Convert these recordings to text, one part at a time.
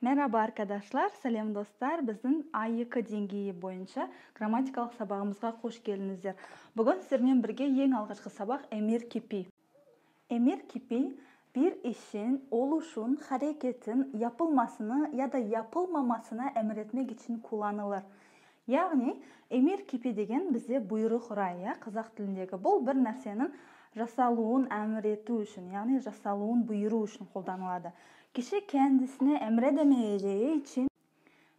Merhaba arkadaşlar, сәлем достар. Біздің А2 деңгейі бойынша грамматикалық сабағымызға қош келдіңіздер. Бүгін сіздермен бірге ең алғашқы сабақ emir kipi. Emir kipi bir işin, oluşun, hareketin yapılmasını ya da yapılmamasına emretmek için kullanılır. Яғни emir kipi деген бізде бұйрық рай, иә, қазақ тіліндегі. Бұл бір нәрсенің жасалуын әмір ету үшін, яғни жасалуын бұйыру үшін қолданылады. Kişi kendisine emredemeyeceği için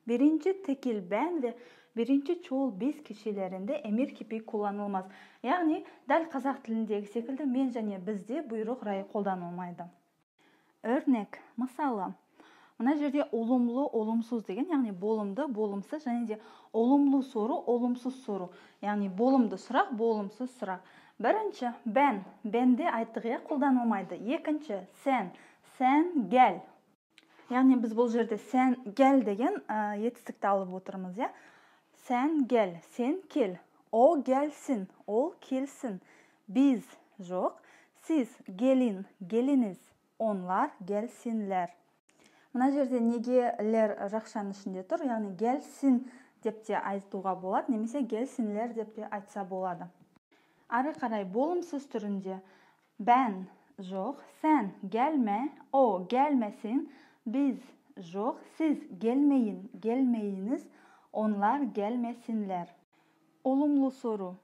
birinci tekil ben ve birinci çoğul biz kişilerinde emir kipi kullanılmaz. Яғни дәл қазақ тіліндегі секілді мен және бізде бұйрық райы қолданылмайды. Örnek, мысалы, мына жерде olumlu, olumsuz деген, яғни болымды, болымсыз және де olumlu soru, olumsuz soru. Яғни болымды сұрақ, болымсыз сұрақ. Бірінші, ben, бенде айттық, иә, қолданылмайды. Екінші, sen, sen gel. Яғни біз бұл жерде sen gel деген етістікті алып отырмыз, иә. Sen gel, сен кел. O gelsin, ол келсін. Biz жоқ. Siz gelin, geliniz. Onlar gelsinler. Мына жерде неге лер жақшаның ішінде тұр, яғни gelsin деп те айтуға болады, немесе gelsinler деп те айтса болады. Ары қарай болымсыз түрінде ben жоқ, sen gelme, o gelmesin, biz жоқ, siz gelmeyin, gelmeyiniz, onlar gelmesinler. Olumlu soru.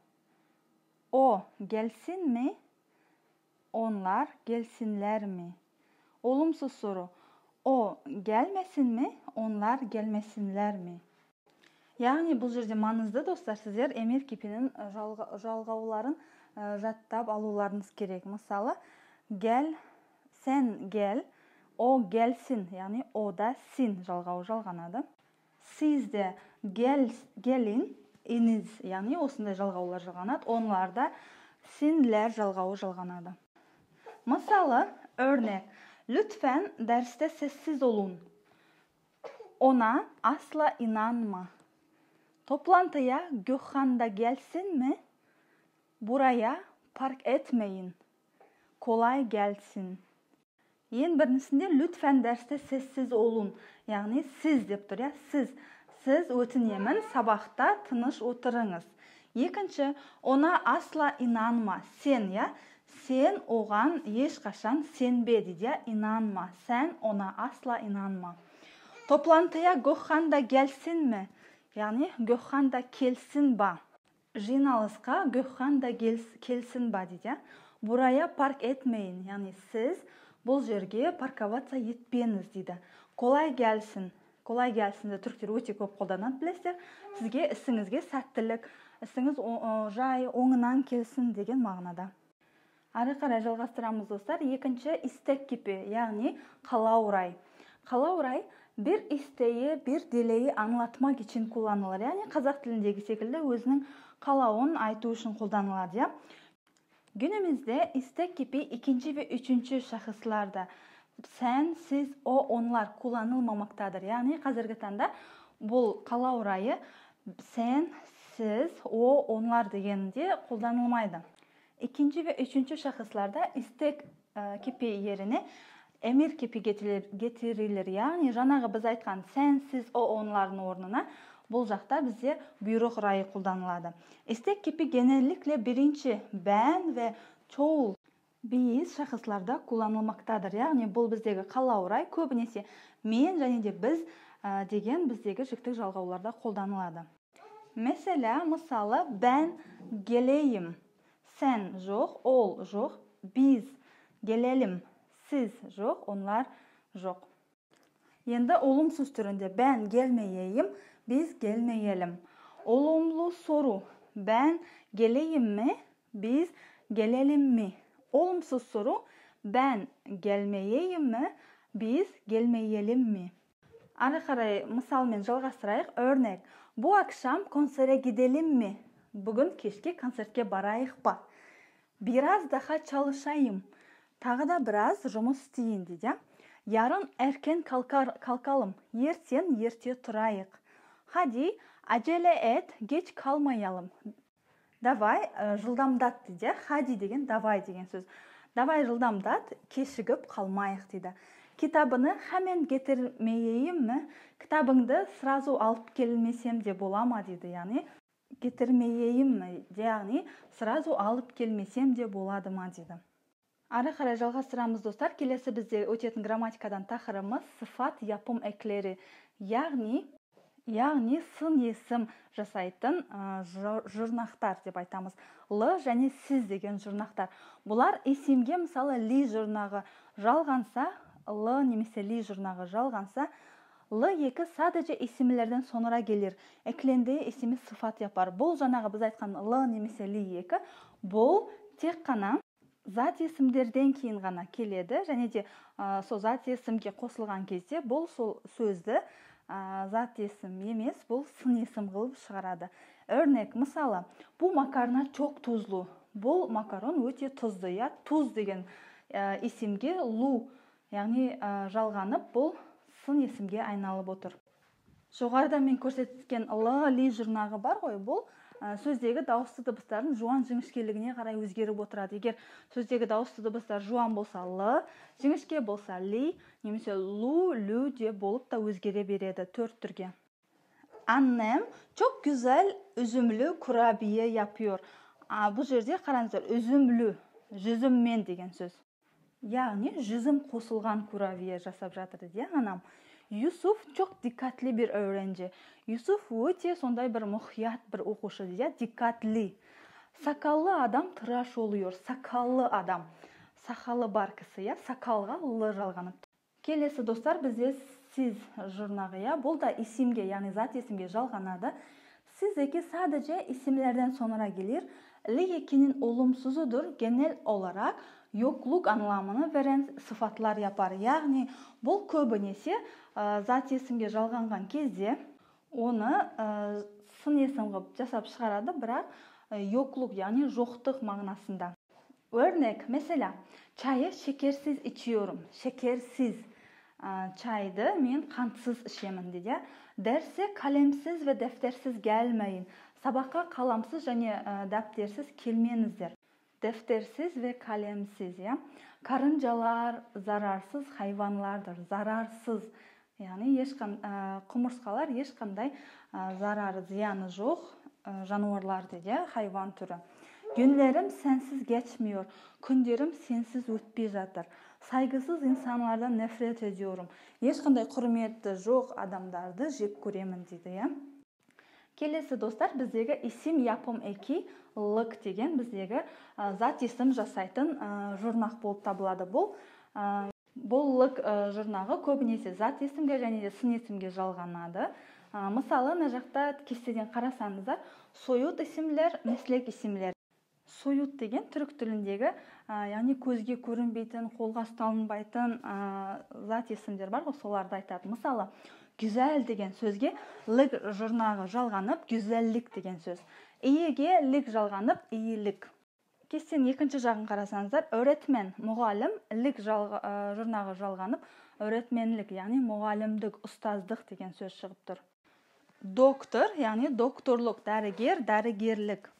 O gelsin mi? Onlar gelsinler mi? Olumsuz soru. O gelmesin mi? Onlar gelmesinler mi? Яғни бұл жерде маңызды, достар, сіздер emir kipinin жалғауларын жаттап алуларыңыз керек. Мысалы, gel, sen gel, o gelsin, яғни о да син жалғауы жалғанады. Siz де gel, gelin, iniz, яғни осындай жалғаулар жалғанады. Онларда sinler жалғауы жалғанады. Мысалы, örnek, lütfen derste sessiz olun. Ona asla inanma. Toplantıya Gökhan da gelsin mi? Buraya park etmeyin. Kolay gelsin. Ең біріншісінде lütfen derste sessiz olun. Яғни сіз деп тұр, иә, сіз. Сіз өтінемін, сабақта тыныш отырыңыз. Екінші, ona asla inanma. Сен, иә, сен оған ешқашан сенбе дейді, иә, inanma. Sen ona asla inanma. Toplantıya Gökhan da gelsin mi? Яғни Gökhan da келсін ба? Жиналысқа Gökhan da келсін ба дейді, иә. Buraya park etmeyin. Яғни сіз бұл жерге парковаться етпеңіз дейді. Kolay gelsin. Kolay gelsinді түріктер өте көп қолданады, білесіздер. Сізге ісіңізге сәттілік, ісіңіз жай оңынан келсін деген мағынада. Ары қарай жалғастырамыз, достар. Екінші istek kipi, яғни қалау рай. Қалау рай bir isteği, bir dileği anlatmak için kullanılır. Яғни қазақ тіліндегі секілді өзінің қалауын айту үшін қолданылады, иә. Günümüzde istek kipi ikinci ve üçüncü şahıslarda sen, siz, o, onlar kullanılmamaktadır. Яғни қазіргі таңда бұл қалау райы sen, siz, o, onlar дегенде қолданылмайды. İkinci ve üçüncü şahıslarda istek kipi yerine emir kipi getirilir. Яғни жаңағы біз айтқан sen, siz, o, onların орнына бұл жақта бізде бұйрық райы қолданылады. Istek kipi genellikle birinci ben ve çoğul biz şahıslarda kullanılmaktadır. Яғни бұл біздегі қалау рай көбінесе мен және де біз деген біздегі жіктік жалғауларда қолданылады. Mesela, мысалы, ben geleyim. Sen жоқ, ол жоқ, biz gelelim. Siz жоқ, onlar жоқ. Енді olumsuz түрінде ben gelmeyeyim, biz gelmeyelim. Olumlu soru. Ben geleyim mi? Biz gelelim mi? Olumsuz soru. Ben gelmeyeyim mi? Biz gelmeyelim mi? Ары қарай мысалмен жалғастырайық. Örnek. Bu akşam konsere gidelim mi? Бүгін кешке концертке барайық па? Biraz daha çalışayım. Тағы да біраз жұмыс істейін дейді. Yarın erken kalkalım. Ертең ерте тұрайық. Hadi acele et, geç kalmayalım. Давай жылдамдат дейді. Hadi деген давай деген сөз. Давай жылдамдат, кешігіп қалмайық дейді. Kitabını hemen getirmeyeyim mi? Кітабыңды сразу алып келмесем де бола ма дейді, яғни getirmeyeyim mi, яғни сразу алып келмесем де болады ма дейді. Ары қарай жалғастырамыз, достар. Келесі бізде өтетін грамматикадан тақырыбымыз sıfat yapım ekleri, яғни сын есім жасайтын жұрнақтар деп айтамыз. Lı және siz деген жұрнақтар. Бұлар есімге, мысалы, ли жұрнағы жалғанса, lı немесе ли жұрнағы жалғанса, lı eki sadece isimlerden sonra gelir. Eklendiği ismi sıfat yapar. Бұл жаңағы біз айтқан lı немесе ли eki, бұл тек қана зат есімдерден кейін ғана келеді, және де сол зат есімге қосылған кезде бұл сол сөзді зат есім емес, бұл сын есім қылып шығарады. Örnek, мысалы, bu makarna çok tuzlu. Бұл макарон өте тұзды, иә? Tuz деген есімге lu, яғни жалғанып, бұл сын есімге айналып отыр. Жоғарыда мен көрсеткен lı, ли жұрнағы бар ғой, бұл сөздегі дауысты дыбыстардың жуан жіңішкелігіне қарай өзгеріп отырады. Егер сөздегі дауысты дыбыстар жуан болса lı, жіңішке болса ли, немесе лу, лю де болып та өзгере береді төрт түрге. Annem çok güzel üzümlü kurabiye yapıyor. Бұл жерде қараңыздар, üzümlü, жүзіммен деген сөз. Яғни жүзім қосылған kurabiye жасап жатыр дейді, иә, анам. Yusuf çok dikkatli bir öğrenci. Юсуф өте сондай бір мұқият бір оқушы дейді, иә, dikkatli. Sakallı adam tıraş oluyor. Sakallı адам. Сақалы бар кісі, иә, сақалға lı жалғанып. Келесі, достар, бізде siz жұрнағы, иә, бұл да isimге, яғни зат есімге жалғанады. Siz eki sadece isimlerden sonra gelir. Lik ekinin olumsuzudur. Genel olarak yokluk anlamını veren sıfatlar yapar. Яғни бұл көбінесе зат есімге жалғанған кезде оны сын есім қылып жасап шығарады, бірақ yokluk, яғни жоқтық мағынасында. Örnek, mesela, çayı şekersiz içiyorum. Şekersiz. Çайды мен қантсыз ішемін дейді. Derse kalemsiz ve deftersiz gelmeyin. Сабаққа қаламсыз және дәптерсіз келмеңіздер. Deftersiz ve kalemsiz, иә. Karıncalar zararsız hayvanlardır. Zararsız, яғни құмырсқалар ешқандай зарары, зияны жоқ жануарлар дейді, иә, хайуан түрі. Günlerim sensiz geçmiyor. Күндерім сенсіз өтпей жатыр. Saygısız insanlardan nefret ediyorum. Ешқандай құрметі жоқ адамдарды жек көремін дейді, иә. Келесі, достар, біздегі isim yapım eki lık деген біздегі зат есім жасайтын жұрнақ болып табылады. Бұл lık жұрнағы көбінесе зат есімге және де сын есімге жалғанады. Мысалы, мына жақта кестеден қарасаңыздар, soyut isimler, meslek isimler. Soyut деген түрік тіліндегі, яғни көзге көрінбейтін, қолға ұсталынбайтын зат есімдер бар ғой, соларды айтады. Мысалы, güzel деген сөзге lık жұрнағы жалғанып, güzellik деген сөз. Iyiге lik жалғанып, iyilik. Кестенің екінші жағын қарасаңыздар, öğretmen, мұғалім, lik жұрнағы жалғанып, öğretmenlik, яғни мұғалімдік, ұстаздық деген сөз шығып тұр. Doktor, яғни докторлық, дәрігер, дәрігерлік.